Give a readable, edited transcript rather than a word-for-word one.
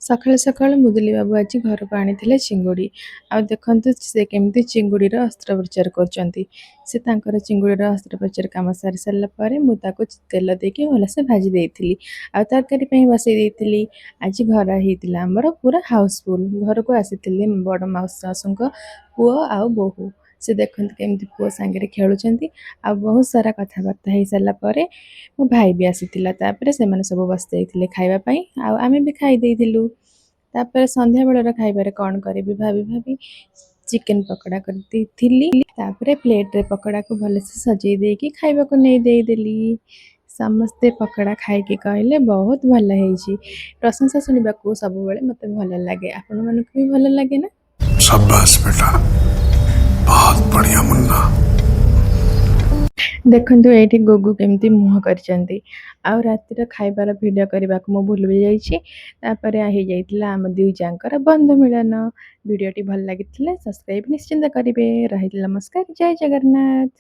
ସକାଳୁ ସକାଳୁ ମୁଦୁଲି ବାବୁ ଆଜି ଘରକୁ ଆଣିଥିଲେ ଚିଙ୍ଗୁଡ଼ି। ଆଉ ଦେଖନ୍ତୁ, ସେ କେମିତି ଚିଙ୍ଗୁଡ଼ିର ଅସ୍ତ୍ରୋପଚାର କରୁଛନ୍ତି। ସେ ତାଙ୍କର ଚିଙ୍ଗୁଡ଼ିର ଅସ୍ତ୍ରୋପଚାର କାମ ସାରି ସାରିଲା ପରେ ମୁଁ ତାକୁ ତେଲ ଦେଇକି ଭଲସେ ଭାଜି ଦେଇଥିଲି ଆଉ ତରକାରୀ ପାଇଁ ବସେଇ ଦେଇଥିଲି। ଆଜି ଘର ହେଇଥିଲା ଆମର ପୁରା ହାଉସଫୁଲ୍। ଘରକୁ ଆସିଥିଲେ ବଡ଼ ମାଉସୀ ଶାଶୁଙ୍କ ପୁଅ ଆଉ ବୋହୂ। ସେ ଦେଖନ୍ତୁ, କେମିତି ପୁଅ ସାଙ୍ଗରେ ଖେଳୁଛନ୍ତି। ଆଉ ବହୁତ ସାରା କଥାବାର୍ତ୍ତା ହେଇସାରିଲା ପରେ ମୋ ଭାଇ ବି ଆସିଥିଲା। ତାପରେ ସେମାନେ ସବୁ ବସି ଯାଇଥିଲେ ଖାଇବା ପାଇଁ ଆଉ ଆମେ ବି ଖାଇ ଦେଇଥିଲୁ। ତାପରେ ସନ୍ଧ୍ୟାବେଳର ଖାଇବାରେ କ'ଣ କରିବି ଭାବି ଭାବି ଚିକେନ ପକୋଡ଼ା କରିଦେଇଥିଲି। ତାପରେ ପ୍ଲେଟରେ ପକୋଡ଼ାକୁ ଭଲସେ ସଜେଇ ଦେଇକି ଖାଇବାକୁ ନେଇ ଦେଇଦେଲି। ସମସ୍ତେ ପକୋଡ଼ା ଖାଇକି କହିଲେ, ବହୁତ ଭଲ ହେଇଛି। ପ୍ରଶଂସା ଶୁଣିବାକୁ ସବୁବେଳେ ମୋତେ ଭଲ ଲାଗେ। ଆପଣମାନଙ୍କୁ ବି ଭଲ ଲାଗେ ନା? शाबाश बेटा, बहुत बढ़िया मुन्ना। ଦେଖନ୍ତୁ, ଏଇଠି ଗୁଗୁ କେମିତି ମୁହଁ କରିଛନ୍ତି। ଆଉ ରାତିର ଖାଇବାର ଭିଡ଼ିଓ କରିବାକୁ ମୁଁ ଭୁଲି ବି ଯାଇଛି। ତାପରେ ହେଇଯାଇଥିଲା ଆମ ଦୁଇ ଯାଙ୍କର ବନ୍ଧୁ ମିଳନ। ଭିଡ଼ିଓଟି ଭଲ ଲାଗିଥିଲେ ସବସ୍କ୍ରାଇବ୍ ନିଶ୍ଚିନ୍ତ କରିବେ। ରହିଲି, ନମସ୍କାର, ଜୟ ଜଗନ୍ନାଥ।